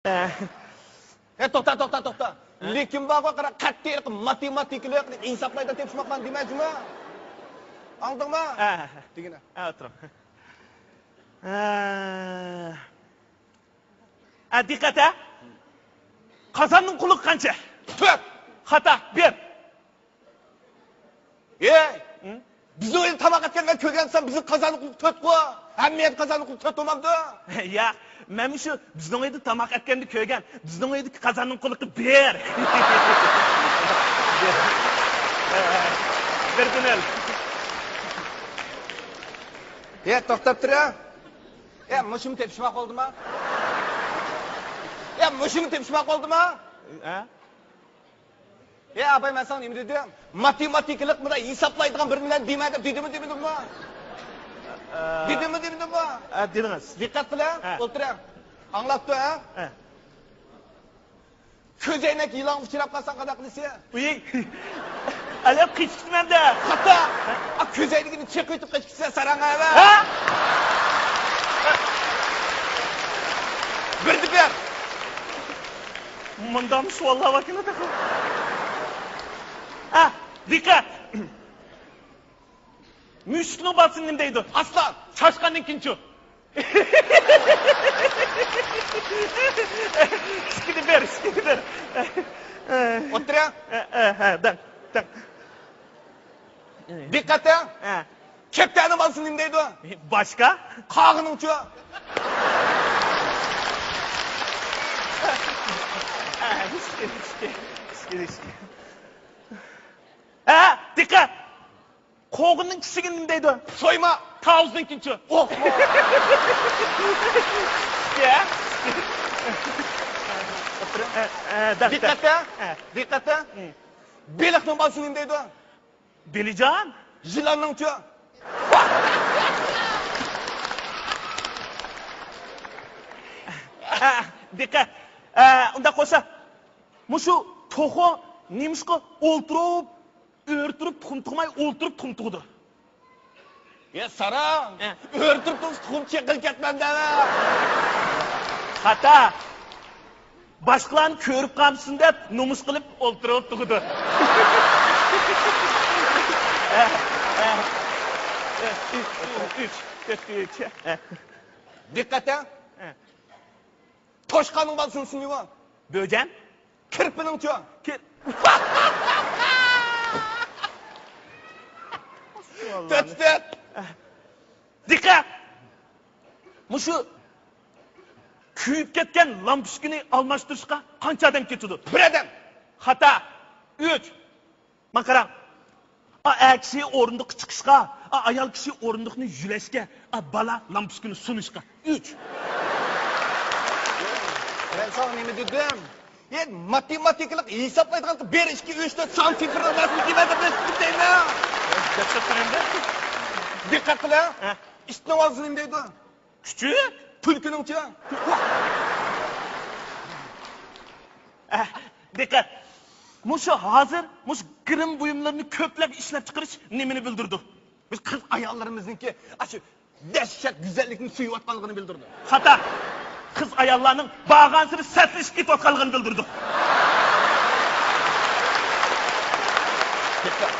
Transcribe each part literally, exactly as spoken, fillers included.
ئە، توختا، توختا، توختا. ھە؟ لېكىن بارغۇ، قارا، قەتئىي ماتېماتىكىلىق ھېسابلايدىغان تېپىشماق بار دېمەيسىزمۇ؟ ئاڭلىدىڭمۇ؟ ھە. دېگىنە. ھە، ئولتۇرۇڭ. ھە. ھە، دىققەت، ھە. قازاننىڭ قۇلىقى قانچە؟ تۆت. خاتا، بىر. ئەي، ھە؟ بىزنىڭ ئۆيدە تاماق ئەتكەندە كۆرگەنسەن، بىزنىڭ قازاننىڭ قۇلىقى تۆتقۇ. ھەممە يەردە قازاننىڭ قۇلىقى تۆت بولمامدۇ؟ ياق، مەن مۇشۇ بىزنىڭ ئۆيدە تاماق ئەتكەندە كۆرگەن. بىزنىڭ ئۆيدىكى قازاننىڭ قۇلىقى بىر. بىر. بىردىن ئۆل. ئەي، توختاپ تۇر، ھە. ئەي، مۇشۇمۇ تېپىشماق بولدىما؟ ئەي، مۇشۇمۇ تېپىشماق بولدىما؟ ھە؟ ئەي، ئاباي، مەن ساڭا نېمە دېدىم؟ ماتېماتىكىلىق بىلەن ھېسابلايدىغان بىر نېمىلەرنى دېمە دەپ دېدىممۇ، دېمىدىممۇ؟ ئە، دېدىممۇ، دېمىدىممۇ؟ ئە، دېدىڭىز. دىققەت قىل، ھە؟ ئە. ئولتۇر، ھە؟ ئاڭلاپ تۇر، ھە؟ ئە. كۆزەينەك يىلانغا ئۇچراپ قالساڭ قانداق قىلىسەن؟ ئۇي، ئەلەپ قېچىپ كېتىمەن-دە. خاتا! ئا، كۆزەينىكىنى چېقىۋېتىپ قېچىپ كېتىسەن، ساراڭ ھەۋە! ھە؟ بىردە بىر! مۇنداقمۇ سوئاللار باركەن تېخى. ھە، دىققەت! مۈشۈكنىڭ بالىسىنى نېمە دەيدۇ؟ ئاسلان. چاشقاندىن كېيىنچۇ؟ ئىككىدە بىر، ئىككىدە بىر. ئولتۇرۇڭ. ھە، ھە، ھە، دەڭ، دەڭ. دىققەت، ھە. ھە. كەپتەرنىڭ بالىسىنى نېمە دەيدۇ؟ باشقا. قاغىنىڭچۇ؟ ھە، دىققەت. قوغۇننىڭ كىچىكىنى نېمە دەيدۇ؟ سويما. تاۋۇزنىڭكىنىچۇ؟ ئوھ. يا. ئە، ئە، دەپ، دەپ. دىققەت، ھە. دىققەت، ھە. بېلىقنىڭ بالىسىنى نېمە دەيدۇ؟ بېلىجان. يىلاننىڭچۇ؟ ئە، دىققەت. ئە، ئۇنداق بولسا، مۇشۇ توخۇ نېمىشقا ئولتۇرۇپ، ئۆرە تۇرۇپ تۇخۇم تۇغماي، ئولتۇرۇپ تۇخۇم تۇغىدۇ؟ يا ساراڭ، ھە. ئۆرە تۇرۇپ تۇغسا تۇخۇم چېقىلىپ كەتمەمدۇ؟ خاتا. باشقىلارنى كۆرۈپ قالمىسۇن دەپ نومۇس قىلىپ ئولتۇرۇپ تۇغىدۇ. ھە، ھە. ئۈچ، ئۈچ، تۆت، ئۈچ. ھە. دىققەت، ھە. ھە. توشقاننىڭ بالىسىنىڭ ئىسمى نېمە؟ بۆجەن. كىرپىنىڭچۇ؟ كىر-، تۆت، تۆت. دىققەت! مۇشۇ كۆيۈپ كەتكەن لامپۇچكىنى ئالماشتۇرۇشقا قانچە ئادەم كېتىدۇ؟ بىر ئادەم. خاتا. ئۈچ. مانا قاراڭ. ئا، ئەر كىشى ئورۇندۇققا چىقىشقا، ئا، ئايال كىشى ئورۇندۇقنى يۆلەشكە، ئا، بالا لامپۇچكىنى سۇنۇشقا. ئۈچ. مەن ساڭا نېمە دېدىم؟ ھە، ماتېماتىكىلىق ھېسابلايدىغان بىر، ئىككى، ئۈچ، تۆت سان سىفىرنىڭ مەسىلىسى دېمە دەپ دەپ دەيمەن. دىققەت قىلىڭ. ھە. ئىتنىڭ ئاغزى نېمە دەيدۇ؟ كۈچۈك؟ تۈلكىنىڭچۇ؟ ئە، دىققەت! مۇشۇ ھازىر مۇشۇ گىرىم بۇيۇملىرىنى كۆپلەپ ئىشلەپچىقىرىش نېمىنى بىلدۈرىدۇ؟ بىز قىز ئاياللىرىمىزنىڭكى ئاشۇ دەھشەت گۈزەللىكنى سۆيۈۋاتقانلىقىنى بىلدۈرىدۇ. خاتا! قىز ئاياللارنىڭ بارغانسېرى سەتلىشىپ كېتىۋاتقانلىقىنى بىلدۈرىدۇ. دىققەت!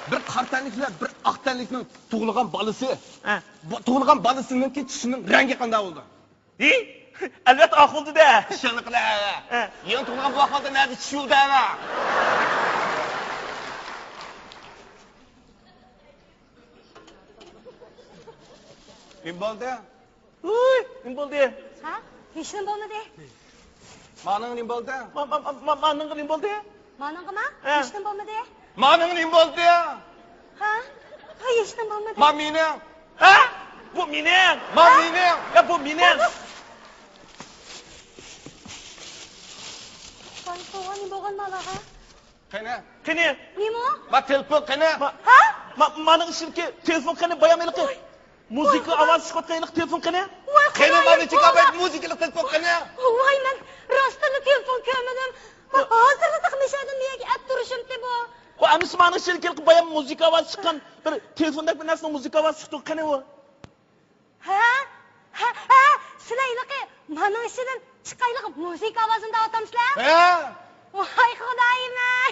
بىر قارا تەنلىك بىلەن بىر ئاق تەنلىكنىڭ تۇغۇلغان بالىسى، ھە. بۇ تۇغۇلغان بالىسىنىڭكى چىشىنىڭ رەڭگى قانداق بولىدۇ؟ ھى؟ ئەلۋەتتە ئاق بولىدۇ-دە. ئىشەنمىگىلە. ھە. يېڭى تۇغۇلغان بۇ ئەھۋالدا نەدە چىشى بولىدۇ ھە؟ نېمە بولدى؟ ھۇي، نېمە بولدى؟ ھە؟ ھېچنېمە بولمىدى. مانىڭغا نېمە بولدى؟ ما، ما، ما، ما، مانىڭغا نېمە بولدى؟ مانىڭغىمۇ؟ ھە. ھېچنېمە بولمىدى. مانىڭغا نېمە بولدى؟ ھە؟ ھە، ھېچنېمە بولمىدى. ما مېنىڭ. ھە؟ بۇ مېنىڭ. ما ھە؟ مېنىڭ. يا، بۇ مېنىڭ. ۋاي، توۋا، نېمە بولغان بالىغا؟ قېنى؟ قېنى؟ نېمە؟ ما تېلېفون قېنى؟ ما، ھە؟ ما، مانىڭ ئىچىدىكى تېلېفون قېنى، بايام ھېلىقى ۋاي. مۇزىكا ۋاي، ئاۋازى چىقىۋاتقان ھېلىقى تېلېفون قېنى؟ ۋاي، قېنى، ۋاي، مانا چىقاپەيت مۇزىكىلىق تېلېفون قېنى؟ ۋاي، مەن راستتىنلا تېلېفون كۆرمىدىم. ھازىرلا تېخى مەشەدىن بۇ يەرگە ئەپ تۇرۇشۇمتى بۇ. ۋا، ئەمىسە مانىڭ ئىچىدىكى ھېلىقى بايام مۇزىكا ئاۋازى چىققان بىر تېلېفوندەك بىر نەرسىنىڭ مۇزىكا ئاۋازى چىقتى، قېنى ئۇ؟ ھە؟ ھە، ھە، سىلەر ھېلىقى ئۇنىڭ ئىچىدىن چىقايلىق مۇزىكا ئاۋازىنى دەۋاتامسىلەر؟ ھە؟ ۋاي خۇدايىم-ئەي!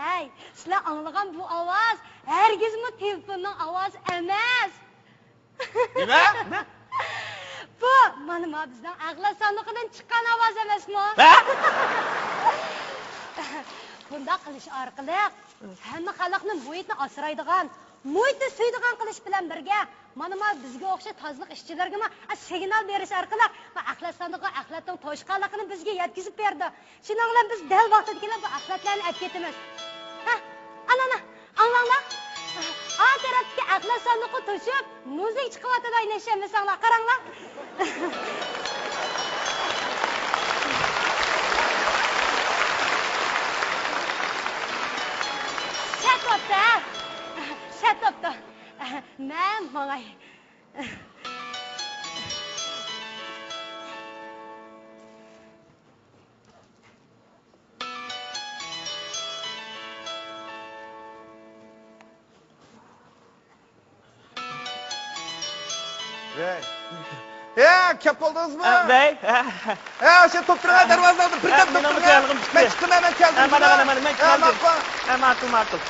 ئەي، سىلەر ئاڭلىغان بۇ ئاۋاز ھەرگىزمۇ تېلېفوننىڭ ئاۋازى ئەمەس. نېمە؟ بۇ مانا ما بىزنىڭ ئەخلەت ساندۇقىدىن چىققان ئاۋاز ئەمەسمۇ؟ ھە؟ بۇنداق قىلىش ئارقىلىق ھەممە خەلقنى مۇھىتنى ئاسرايدىغان، مۇھىتنى سۆيىدىغان قىلىش بىلەن بىرگە، مانا ما بىزگە ئوخشاش تازىلىق ئىشچىلىرىگىمۇ سىگنال بېرىش ئارقىلىق، ما ئەخلەت ساندۇقى ئەخلەتنىڭ توشقانلىقىنى بىزگە يەتكۈزۈپ بېرىدۇ. شۇنىڭ بىلەن بىز دەل ۋاقتىدا كېلىپ بۇ ئەخلەتلەرنى ئەپ كېتىمىز. ھە، ئانا، ئانا، ئاڭلاڭلار. ئا تەرەپتىكى ئەخلەت ساندۇقى توشۇپ، مۇزىكا چىقىۋاتىدۇ، ئاينى ئىشەنمىسەڭلار، قاراڭلار. شەت بوپتۇ، ھە؟ شەت بوپتۇ. مەن ماڭاي. ۋەي. ھە، كەپ بولدىڭىزمۇ؟ ھە، ۋەي. ھە، ھە. ھە، شۇ توپ تۇرغان دەرۋازىنىڭ ئالدىدا بىر ھە، دەم توپ مېنىڭمۇ تۇرغان. جانلىقىم چىقتى. مەن چىقتىم، مەن كەلدىم. ھە، مانا، مانا، مانا، مەن ھە، كەلدىم. ماقۇل. ھە، ماقۇل، ماقۇل.